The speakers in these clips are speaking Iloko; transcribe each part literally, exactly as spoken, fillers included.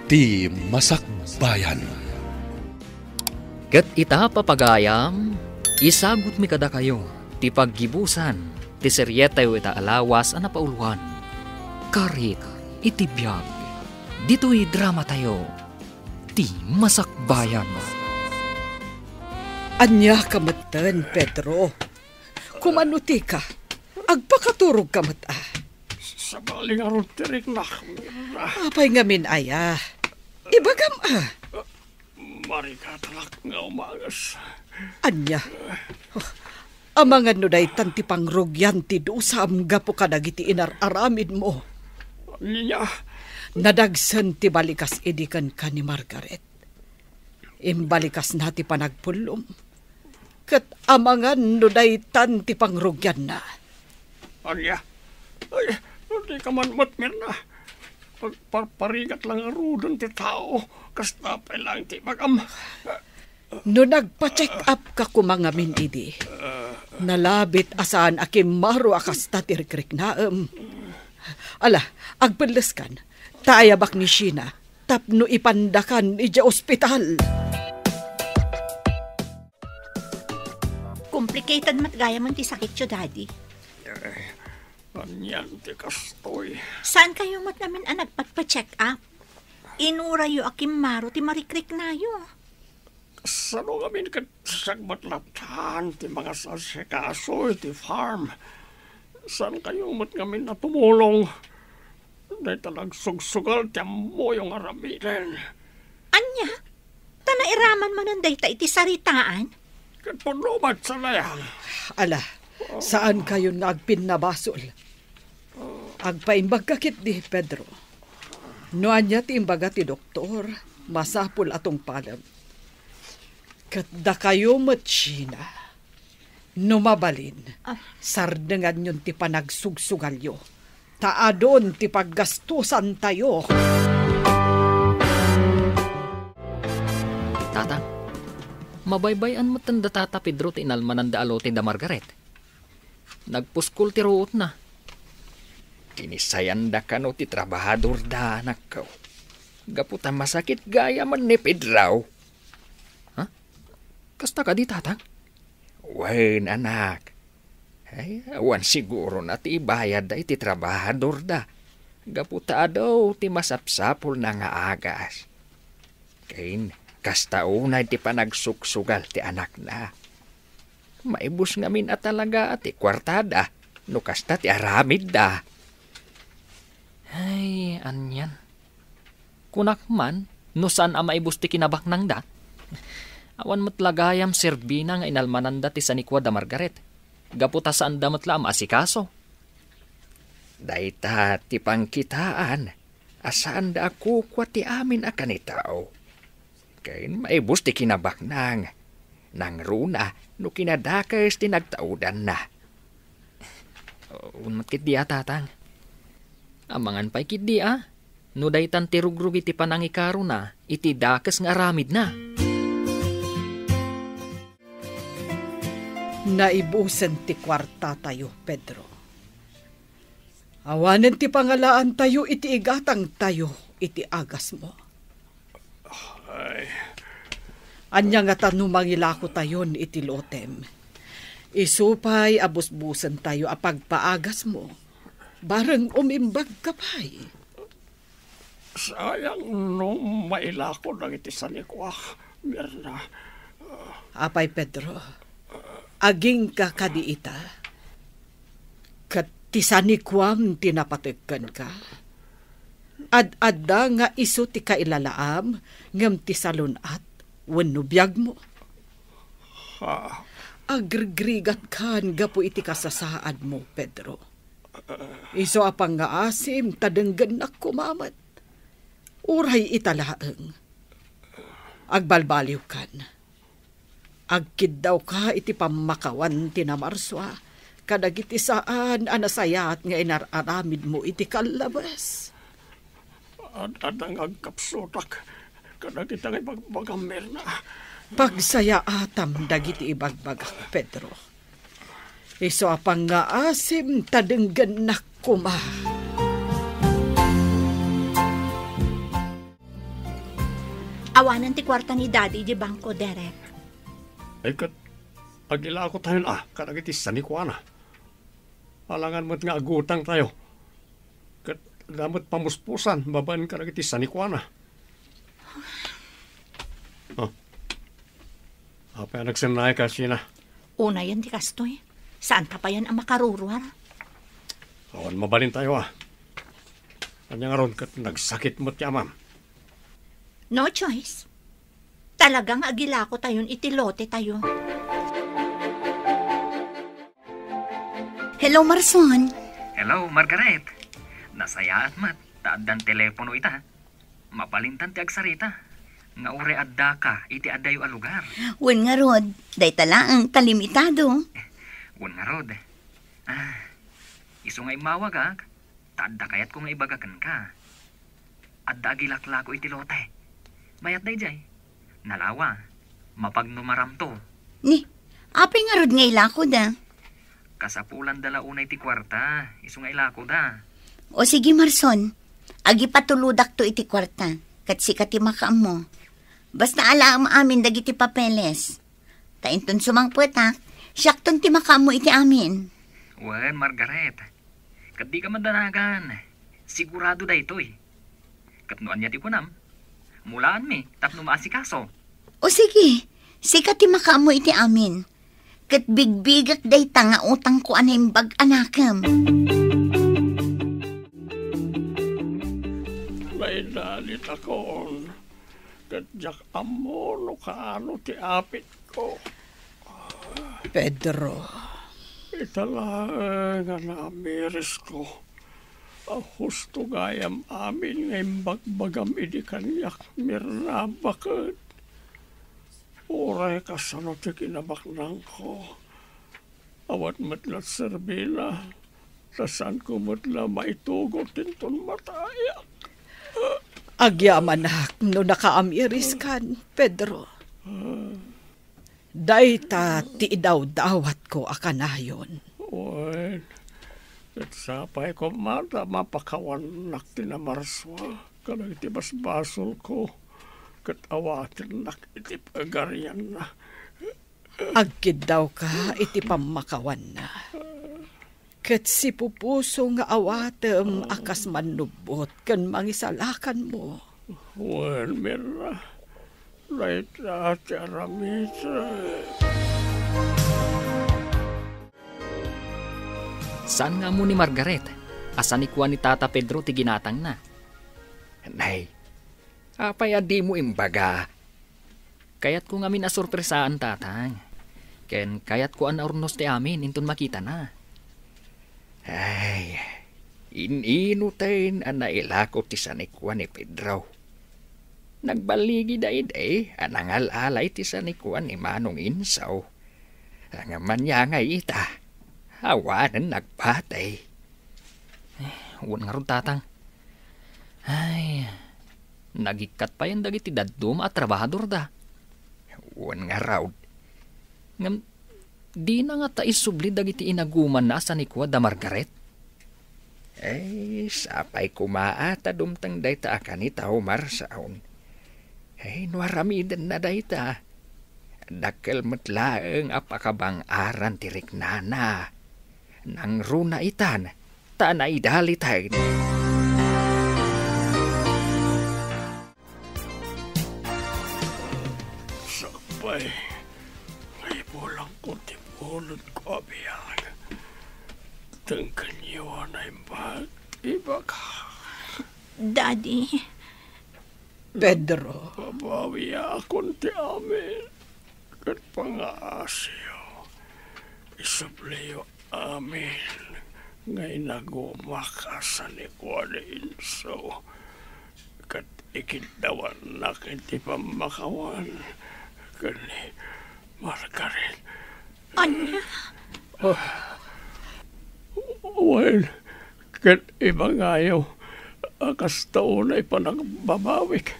Ti Masakbayan. Ket ita, papagayam, isagutmi kadakayo ti paggibusan ti serietayo ita a lawas a napauluan, Karit iti Biag. Ditoy dramatayo, Ti Masakbayan. Ania ka metten, Pedro? Kumano ti ka? Agpakaturog ka met a. Sabali ngarud ti riknak, Mirna. Apay ngamin aya? Ibagam a. Marigatanak nga umanges. Ania? Amangan no daytan ti pangrugian ti dusam gapu kadagiti inar-aramidmo. Ania? Nadagsen ti balikas idi kenka ni Margaret. Imbalikasna ti panagpullom. Ket amangan no daytan ti pangrugianna. Ania? Ay, dika man met, Mirna. Agparparigat la ngaruden ti tao. Kasta pay laeng ti ibagam. No nagpa-check up ka koma ngamin idi, nalabit a saan a kimmaro a kasta ti rikriknaem. Ala, agpelleskan. Ta ayabak ni Sheena tapno ipandakan idiay ospital. Complicated met gayam ti sakityo, Daddy. Anian ti kastoy? Saan kayo met ngamin a nagpagpa-check up? Inurayo a kimmaro ti marikriknayo. Sano ngamin ket siak met latta ti mangasasikaso iti farm? Saan kayo met ngamin a tumulong? Dayta nagsugsugal ti ammoyo nga aramiden. Ania? Ta nairaman manen dayta iti saritaan? Ket pudno met sa layang. Ala, saan kayon nga agpinnabasol? Agpaimbagka ketdi, Pedro. No ania ti imbaga ti doktor, masapul a tungpalem. Ket dakayo met, Sheena, no mabalin, Ah. sardenganyon ti panagsugsugalyo, ta adun ti paggastusantayo. Tatang, mabaybay-an metten da Tata Pedro ti inalmananda a lote da Margaret. Nagpuskol ti ruotna. Kinisayan da kano ti trabahador da, anakko. Gapu ta masakit gayamen ni Pedro. Ha? Kasta kadi, Tatang? Wen, anak. Ay, awan siguro na ti ibayad da iti trabahador da. Gapu ta adu ti masapsapulna nga agas. Ken kasta unay ti panagsuksugal ti anakna. Maibus ngamin a talaga ti kuartada no kasta ti aramidda. Ay, anian. Kunak man, no saan a maibus ti kinabaknangda. Awan met la gayam serbina nga inalmananda ti sanikua da Margaret. Gapu ta saanda met la a maasikaso. Dayta ti pangkitaan a saanda a kukua ti amin a kanitao. Ken maibus ti kinabaknang, nangruna no kinadakes ti nagtaudanna. Unmat ketdi a, Tatang. Amangan pay ketdi a, no daytan ti rugrugi ti panangikarona iti dakes nga aramidna. Naibusen ti kuartatayo, Pedro. Awanen ti pangalaantayo iti igatangtayo iti agasmo. Ay. Ania ngata no mangilakotayon iti lotem? Isu pay a busbusentayo a pagpaagasmo. Bareng umimbagka pay. Sayang no mailako dagiti sanikuak, Mirna. Apay, Pedro, agingka kadi ita? Ket ti sanikuam ti napatekken ka? Ad-adda nga isu ti kailalaam ngem ti salun-at wenno biagmo? Ha? Agrigrigatkan gapu iti kasasaadmo, Pedro. Isu a pangngaasim ta denggennak koma met. Uray ita laeng. Agbalbaliwkan. Agkiddawka iti pammakawan ti namarsua kadagiti saan a nasayaat nga inar-aramidmo iti kallabes. Ad-adda nga agkapsutak kadagiti nga ibagbagam, Mirna. Pagsayaatam dagiti ibagbagak, Pedro. Isu a pangngaasim ta denggennak koma. Awanen ti kuarta ni Daddy di bangko, Derek. Ay, ket agilakotayon a kadagiti sanikuana. Alangan met nga agutangtayo. Ket adda met pamuspusan babaen kadagiti sanikuana. Oh. Apay a nagsennayka, Sheena? Unayen ti kastoy. Saanta payen a makaruruar. Awan mabalintayo, a. Ania ngarud ket nagsakit met ti amam? No choice. Talaga nga agilakotayon iti lotetayo. Hello, Marson. Hello, Margaret. Nasayaat met ta addan telepono ita. Mabalintan ti agsarita nga uray addaka iti adayo a lugar. Wen ngarud, dayta laeng ta limitado. Wen ngarud. Ah, isu nga immawagak, ta adda kayatko nga ibaga kenka. Adda agilaklako iti lote. Mayat daydiay. Nalawa, mapagnumaramto. Ni, apay ngarud nga ilakoda? Kasapulanda la unay ti kuarta, isu nga ilakoda. O sige, Marson, agipatulodakto iti kuarta, ket sika ti makaammo. Basta alaem amin dagiti papeles. Ta inton sumangpetak, siakton ti makaammo iti amin. Wen, Margaret, ket dika madanagan. Sigurado daytoy. Ket no ania ti kunam, mulaanmi tapno maasikaso. O sige, sika ti makaammo iti amin. Ket bigbigek dayta nga utangko a naimbag a nakem. Naidalitakon, ket diak ammo no kaano ti apitko. Pedro. Ita laeng a naamirisko a husto gayam amin nga imbagbagam idi kaniak, Mirna, baket. Uray kasano ti kinabaknangko, awan met la serbina, ta saanko met la maitugot inton matayak. Agyamanak no nakaamiriskan, Pedro. Dayta ti idawdawatko a kanayon. Wen, ket sapay koma ta mapakawannak ti namarsua kadagiti basbasolko, ket awatennak iti pagarianna. Agkiddawka iti pammakawanna. Ket sipupuso nga awatem a kas mannubbot ken mangisalakanmo. Wen, Mirna, dayta ti aramidek. Saan nga ammo ni Margaret a sanikua ni Tata Pedro ti ginatangna. Nay, apay a dimo imbaga? Kayatko ngamin a sorpresaan, Tatang. Ken kayatko a naurnos ti amin inton makitana. Ay, in-inuten a nailako ti sanikua ni Pedro. Nagballigida idi a nangal-alay ti sanikua ni Manong Insaw. Ngem ania ngay ita, awanen nagpatay. Eh, wen ngarud, Tatang. Ay, nagikkat payen dagiti dadduma a trabahadorda. Wen ngarud. Ngem, dina ngata isubli dagiti inagumanna a sanikua da Margaret? Ay, sapay koma a ta dumteng dayta a kanita, Marson. Ay, no aramidenna dayta, dakkel met laeng a pakabang-aran ti riknana. Nangruna itan, ta naidaliten. Sakbay nga ibulangko ti bunotko a biag, denggenyo a naimbag ti ibagak. Daddy. Pedro. Babawiakon ti amin ket pangaasiyo. Isubliyo amin nga inagumak a sanikua ni Insaw ket ikiddawannak iti pammakawan ken ni Margaret. Ania? Ah, wen, ket ibangayo a kasta unay panagbabawik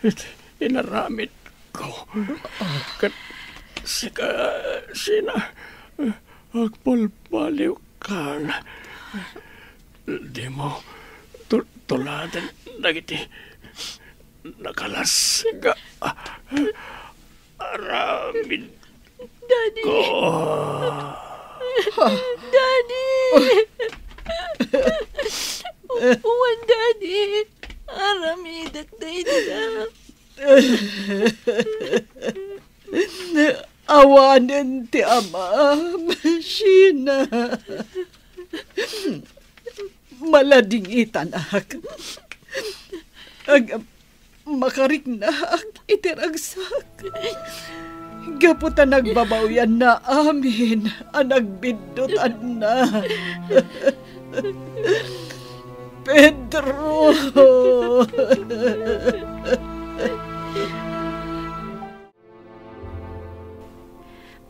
iti inaramidko. Ket sika, Sheena, agbalbaliwkan. Dimo tu-, tuladen dagiti nakalasga. Aramid Daddy! Ko. Daddy! Wen, Daddy! Aramidak dayta. Awanen ti amam, Sheena. Maladingitanak. Ag-, makariknaak iti ragsak. Gapu ta nagbabawianna amin a nagbiddutanna. Pedro!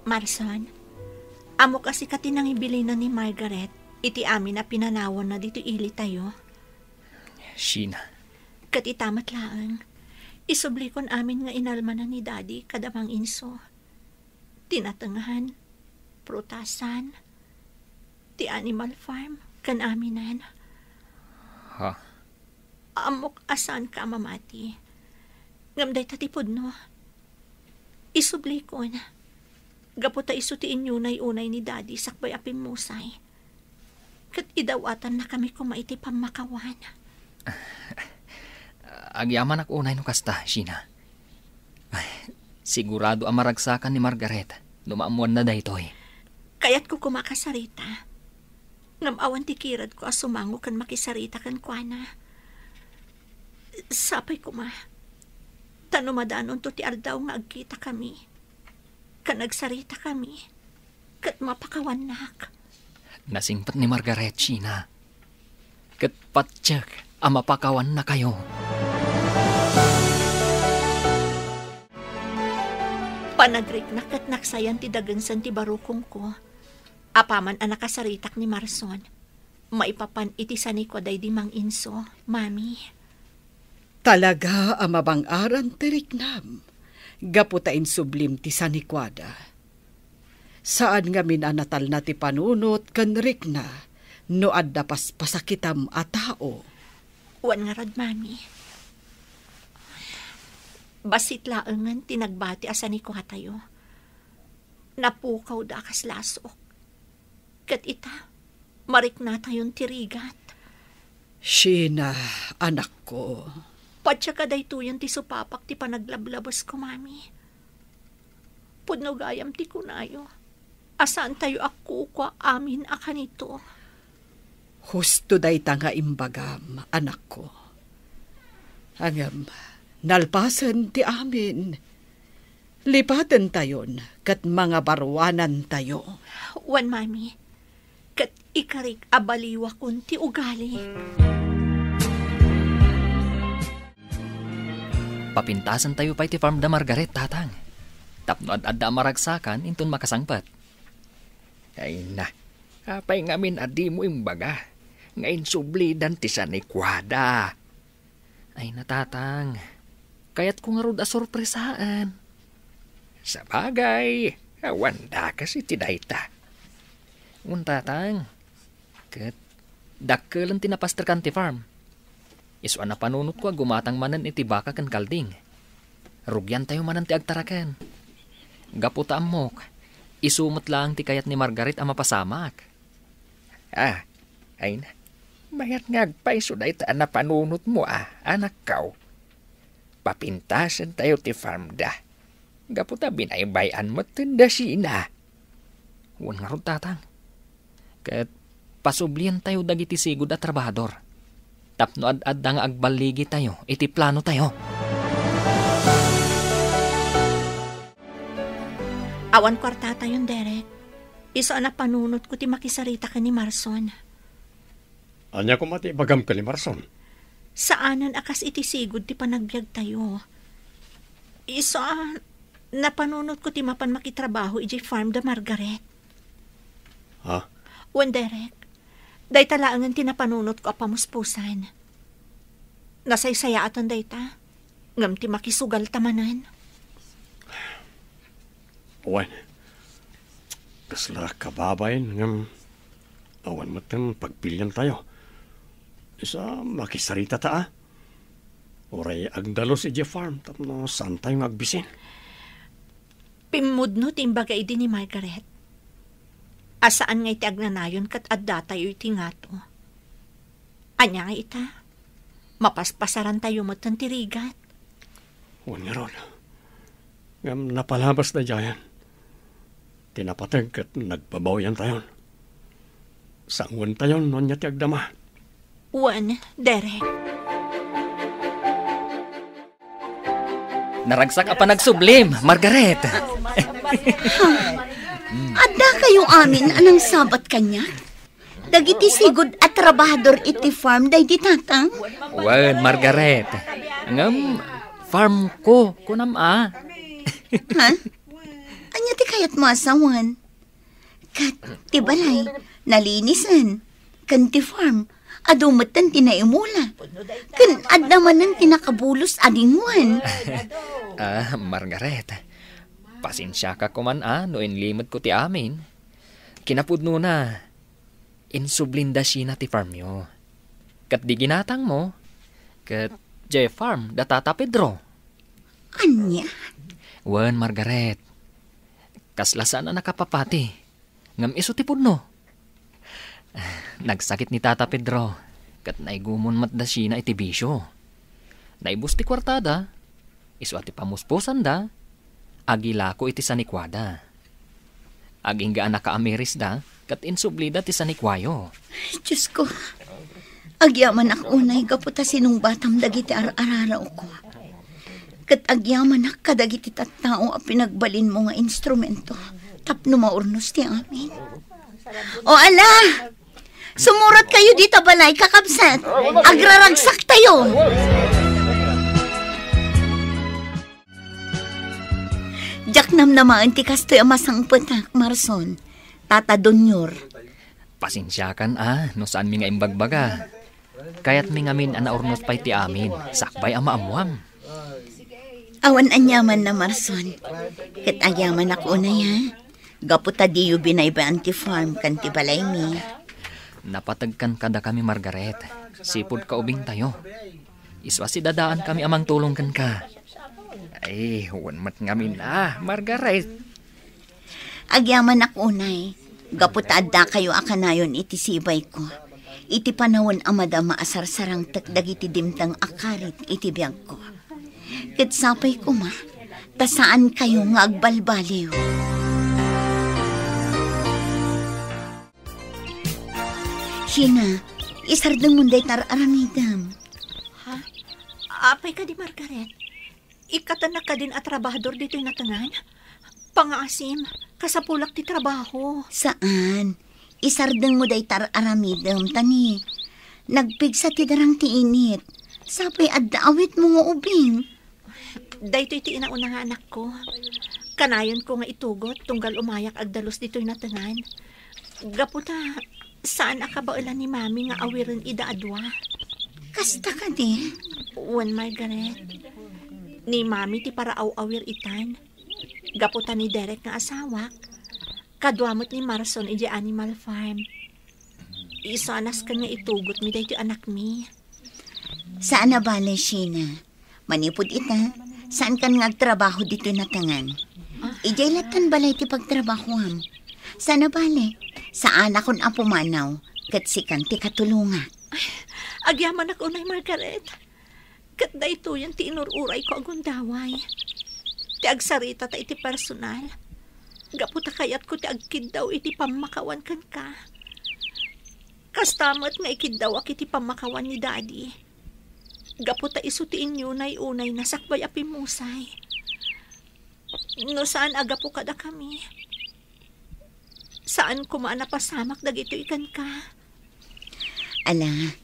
Marson, ammok a sika ti nangibilinan ni Margaret iti amin a pinanawanna ditoy ilitayo. Sheena. Ket ita met laeng, isublikon amin nga inalmanan ni Daddy kada manginso. Ti natengan, prutasan, ti animal farm, ken aminen. Ha? Ammok a saanka a mamati. Ngem dayta ti pudno. Isublikon. Gapu ta isu ti inyunay-unay ni Daddy sakbay a pimmusay. Ket idawatannakami koma iti pammakawan. Agyamanak unay no kasta, Sheena. Ay, sigurado a maragsakan ni Margaret no maammoanna daytoy. Kayatko koma a kasarita. Ngem awan ti kiradko a sumango ken makisarita kenkuana. Sapay koma, ta no madanonto ti aldaw nga agkitakami, ken agsaritakami, ket mapakawannak. Nasingpet ni Margaret, Sheena. Ket patiek a mapakawannakayo. Panagriknak ket naksayan ti dagengsen ti barukongko. Apaman a nakasaritak ni Marson, maipapan iti sanikuada idi manginso, Mami. Talaga a mabang-aran ti riknam, gapu ta insublim ti sanikuada. Saan ngamin a natalna ti panunot ken rikna no adda paspasakitam a tao. Wen ngarud, Mami. Bassit laengen ti nagbati a sanikuatayo. Napukawda a kas lasok. Ket ita, mariknatayon ti rigat. Sheena, anakko. Patiek a daytoyen ti supapak ti panaglablabesko, Mami. Pudno gayam ti kunayo a saantayo a kukua amin a kanito. Husto dayta nga imbagam, anakko. Ngem, nalpasen ti amin, lipatentayon ket mangabaruanantayo. Wen, Mami, ket ikarik a baliwakon ti ugali. Papintasentayo pay ti farm da Margaret, Tatang, tapno ad-adda a maragsakan inton makasangpet. Ay na, apay ngamin a dimo imbaga nga insublidan ti sanikuada? Ay na, Tatang, kayatko ngarud a sorpresaen. Sabagay, awan dakes iti dayta. Wen, Tatang, ket dakkelen ti napasterkan ti farm. Isu a napanunotko a gumatang manen iti baka ken kalding. Rugiantayo manen ti agtaraken. Gapu ta ammok, isu met laeng ti kayat ni Margaret a mapasamak. Ah, ay na. Mayat nga agpayso dayta a napanunotmo a, anakko. Papintasentayo ti farm da. Gapu ta binaybay-an metten da Sheena. Wen ngarud, Tatang. Ket pasublientayo dagiti sigud a trabahador tapno ad-adda nga agballigitayo iti planotayo. Awan kuartatayon, Derek. Isu a napanunotko ti makisarita ken ni Marson. Ania koma ti ibagam ken ni Marson? Saanen a kas iti sigud ti panagbiagtayo. Isu a napanunotko ti mapan makitrabaho idiay farm da Margaret. Ha? Wen, Derek, dayta laengen ti napanunotko a pamuspusan. Nasaysayaatan dayta, ngem ti makisugalta manen. Wen, kasla kababain ngem awan met ti pagpiliantayo. Isu a makisaritata, a? Uray agdalus idiay farm tapno saantayo nga agbisin. Pimmudno ti imbaga idi ni Margaret a saan nga iti agnanayon ket addatayo iti ngato. Ania nga ita? Mapaspasarantayo metten ti rigat. Wen ngarud, ngem napalabas daydiayen. Ti napateg ket nagbabawiantayon. Sanguentayon no ania ti agdama. Wen, Derek. Naragsak a panagsublim, Margaret. Adda kayo amin a nangsabat kaniak? Dagiti sigud a trabahador iti farm daydi tatang? Wen, Margaret. Ngem farm ko, kunam a. Ha? Ania ti kayatmo a sawen? Ket ti balay, nalinisen. Ken ti farm, adu metten ti naimula. Ken adda manen ti nakabulos a dingwen. Ah, Margaret, pasensiaka koman a no inlimetko ti amin. Kinapudnona, insublin da Sheena ti farmyo. Ket di ginatangmo, ket diay farm da Tata Pedro. Ania? Wen, Margaret, kasla saan a nakapapati, ngem isu ti pudno. Nagsakit ni Tata Pedro, ket naigumon met da Sheena iti bisio. Naibus ti kuartada, isu a ti pamuspusanda, agilako iti sanikuada. Agingga a nakaamirisda, ket insublida ti sanikuayo. Diosko, agyamanak unay gapu ta sinungbatam dagiti ar-ararawko. Ket agyamanak kadagiti tattao a pinagbalinmo nga instrumento tapno maurnos ti amin. O ala! Sumuratkayo dita balay, kakabsat. Agraragsaktayo. Diak namnamaen ti kastoy a masangpetak, Marson. Tata Donyor. Pasensiakan a no saanmi nga imbagbaga. Kayatmi ngamin a naurnos pay ti amin, sakbay a maammuam. Awan aniamanna, Marson. Ket agyamanak unay, ha? Gapu ta diyo binaybay-an ti farm ken ti balaymi. Napategkan kadakami, Margaret. Sipud kaubingtayo. Isu a sidadaankami a mangtulong kenka. Ay, wen met ngamin a, Margaret. Agyamanak unay, gapu ta addakayo a kanayon iti sibayko, iti panawen a madama a sarsarangtek dagiti dimteng a karit iti biagko. Ket sapay koma, ta saankayo nga agbalbaliw. Sheena, isardengmon dayta ar-aramidem. Ha? Apay kadi, Margaret? Ikkatennak kadin a trabahador ditoy natengan? Pangaasim, kasapulak ti trabaho. Saan. Isardengmo dayta ar-aramidem, ta ni, nagpigsa ti darang ti init. Sapay adda awitmo nga ubing. Daytoy ti inauna nga anakko. Kanayonko nga itugot tunggal umayak agdalus ditoy natengan. Gapu ta saan a kabaelan ni Mami nga awiren ida a dua. Kasta kadi? Wen, Margaret. Ni Mami ti paraaw-awir itan. Gapu ta ni Derek nga asawak, kadua met ni Marson idiay Animal Farm. Isu a nasken nga itugotmi daytoy anakmi. Saan a bale, Sheena. Manipud ita, saankan nga agtrabaho ditoy natengan. Idiay lattan balay ti pagtrabahoam. Saan a bale, saanakon a pumanaw, ket sikan ti katulongak. Ay, agyamanak unay, Margaret. Ket daytoyen ti inur-urayko a gundaway. Ti agsaritata iti personal. Gapu ta kayatko ti agkiddaw iti pammakawan kenka. Kasta met nga ikiddawak iti pammakawan ni Daddy. Gapu ta isu ti inyunay-unayna sakbay a pimmusay. No saan a gapu kadakami, saan koma a napasamak dagitoy kenka. Ala,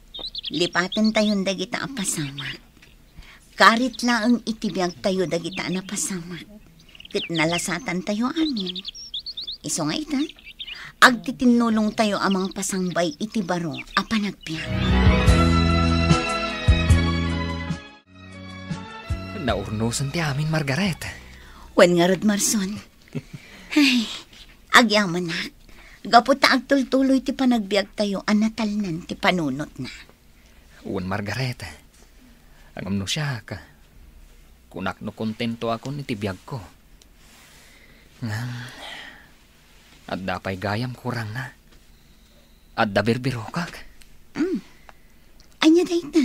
lipatentayon dagita a pasamak. Karit laeng iti biagtayo dagita a napasamak. Ket nalasatantayo amin. Isu nga ita, agtitinnulongtayo a mangpasangbay iti baro a panagbiag. Naurnosen ti amin, Margaret. Wen ngarud, Marson. Ay, agyamanak. Gapu ta agtultuloy ti panagbiagtayo a natalnan ti panunotna. Wen, Margaret. Ngem no siak, kunak no kontentoakon iti biagko. Ngem, adda pay gayam kurangna. Adda birbirokak. Mm. Ania dayta?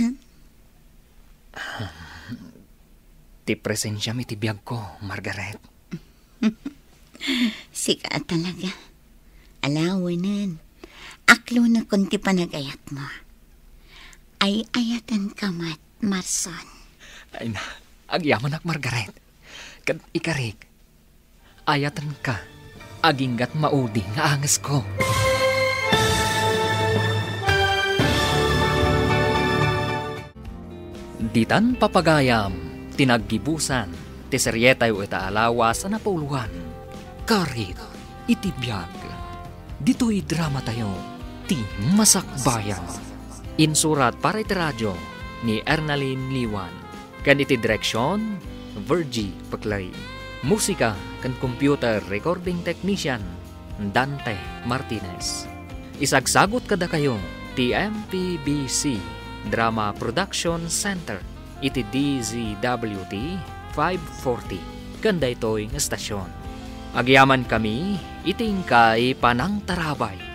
Ti presensiam iti biagko, Margaret. Sika a talaga. Ala, wen, aklonakon ti panagayatmo. Ay-ayatenka met, Marson. Ay na, agyamanak, Margaret. Ket ikarik, ayatenka, aginggat maudi nga angesko. Ditan papagayam ti naggibusan ti serietayo ita a lawas a napauluan, Karit iti Biag. Ditoy dramatayo ti Masakbayan. Insurat para iti radio ni Ernalyn Liwan. Ken iti direksion, Virgie Peclay. Musika ken computer recording technician, Dante Martinez. Isagsagut kadakayo ti M P B C Drama Production Center iti D Z W T five forty ken daytoy nga estasion. Agyamankami iti inkay panangtarabay.